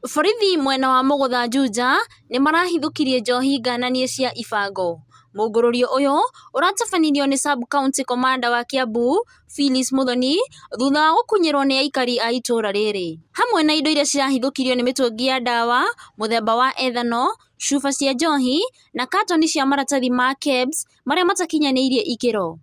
Borithi mwena wa Mũgũtha Juja nĩmarahithũkirie njohi ngananie cia ibango. Mũngũrũrio ũyũ ũratabanirio nĩ Sub County Commander wa Kiambu Phyllis Muthoni thutha wa gũkunyĩrwo nĩ aikari a itũra rĩrĩ. Hamwe na indo iria cirahithũkirio nĩ mĩtũngi ya ndawa mũthemba wa ethanol, cuba cia njohi na katoni cia maratathi ma KEBS marĩa matakinyanĩirie ikĩro.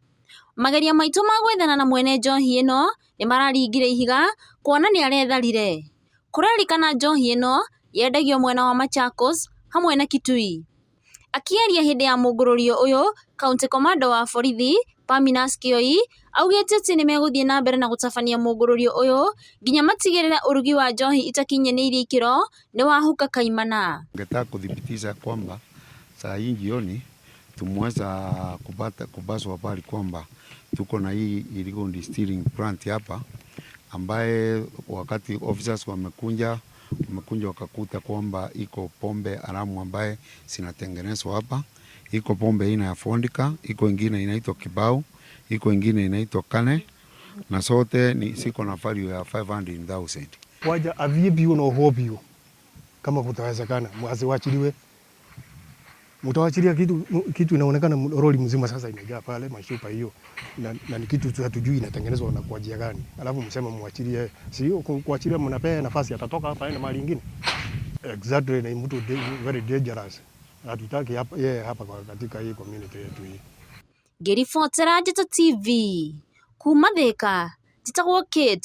Mageria maitũ ma gwethana na mwene njohi ĩno nĩmararingire ihiga kuona nĩaretharire. Kũrerĩkana njohi ĩno yendagio mwena wa Machakos hamwe na Kitui. Akĩaria hĩndĩ ya mũngũrũrio ũyũ, County Commander wa borithi Parmenas Kioi augĩte atĩ nĩmegũthiĩ na mbere na gũtabania mũngũrũrio ũyũ nginya matigĩrĩre ũrugi wa njohi itakinyanĩirie ikĩro nĩwahuka kaimana. Ningetaka kuthibitisha kwamba saa hii jioni tumeweza kupata kupaswa habari kwamba tuko na hii illegal distilling plant hapa, ambaye wakati officers wamekuja wakakuta kwamba iko pombe haramu ambaye zinatengenezwa hapa. Iko pombe aina ya vodka, iko ingine inaitwa Kibau, iko ingine inaitwa Kane na zote ni ziko na value ya 500,000. Waja avie biu na oho biu kama kutawezekana, asiwachiliwe. Mtawachilia kitu, kitu inaonekana lori mzima sasa imejaa pale mashupa hiyo, na ni kitu tu hatujui inatengenezwa na kwa njia gani, alafu mseme muachilie. Sio kuachilia, mnapea nafasi atatoka hapa aende mahali ingine. Exactly, ni mtu very dangerous. Hatutaki hapa yeye hapa kwa katika hii community yetu hii. Ngĩribotera Njata TV kuma Thika, njĩtagwo Kate.